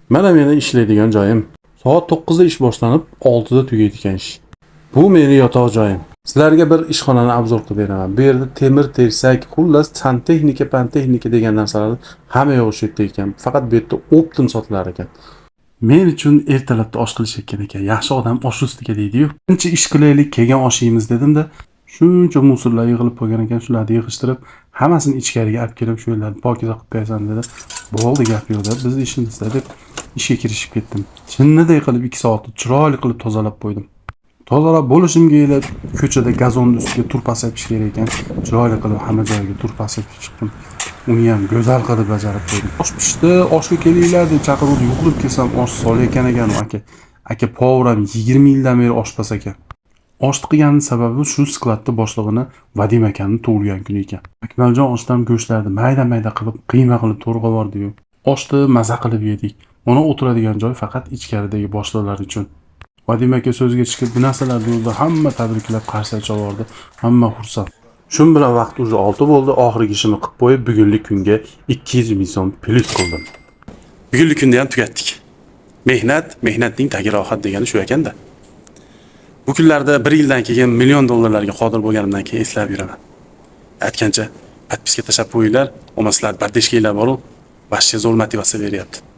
Mana meni ishlaydigan joyim. Soat 9 da ish boshlanib, 6 da tugaydi ekan ish. Bu meni yotoq joyim. Sizlarga bir ishxonani обзор qilib beraman. Bu yerda temir, tersak, xullas santexnika, pantexnika degan narsalarni hamma yo'q shu yerda ekan. Faqat bu yerda оптом sotilar ekan. Men uchun ertalabda osh qilishayotgan ekan. Yaxshi odam osh ustiga deydi-yu. Birinchi ish qilaylik, keyin osh yeymiz dedim-da, shuncha мусор lar yig'ilib qolgan ekan, shularni yig'ishtirib, hammasini ichkariga olib kelib, shu yerlarni pokiza qilib qo'yasan dedi. Bo'ldi, gap yo'q deb, biz ishimizda deb ishga kirishib ketdim. Chinniday qilib 2 soatda chiroyli qilib tozalab qo'ydim. Tozalab bo'lishimga ila ko'chada gazonni ustiga turpa sepish kerak ekan. Chiroyli qilib hamma joyiga turpa sepib chiqdim. Uni ham go'zal qilib bajarib qo'ydim. Osh pishdi, oshga kelinglar deb chaqiruvdi. Yugurib kelsam, osh solayotgan ekan u aka. Aka повар ham 20 yildan beri oshpaz ekan. Oshni qilganning sababi shu skladda boshlig'ini Vadim akamni tug'ilgan kuni ekan. Akmaljon oshdan go'shtlarni mayda-mayda qilib, qiyma qilib to'g'rab yubordi-yu. Oshni maza qilib yedik. Mana o'tiradigan joy faqat ichkaridagi boshliqlar uchun. Vadim aka so'zga chiqib bu narsalarni o'zi hamma tabriklab qarsak chavordi. Hamma xursand. Shun bilan vaqt уже 6 bo'ldi. Oxirgi ishimni qilib qo'yib, bugunlik kunga 200 ming so'm plyus qildim. Bugunlik kunni ham tugatdik. Mehnat, mehnatning tagi rohat degani shu ekanda. Bu kunlarda bir yildan keyin million dollarlarga qodir bo'lganimdan keyin eslab yuraman. Aytgancha, подписка tashlab qo'yinglar, bo'lmasa sizlar поддержка nglar bor-u, вообще zo'r motivatsiya beryapti.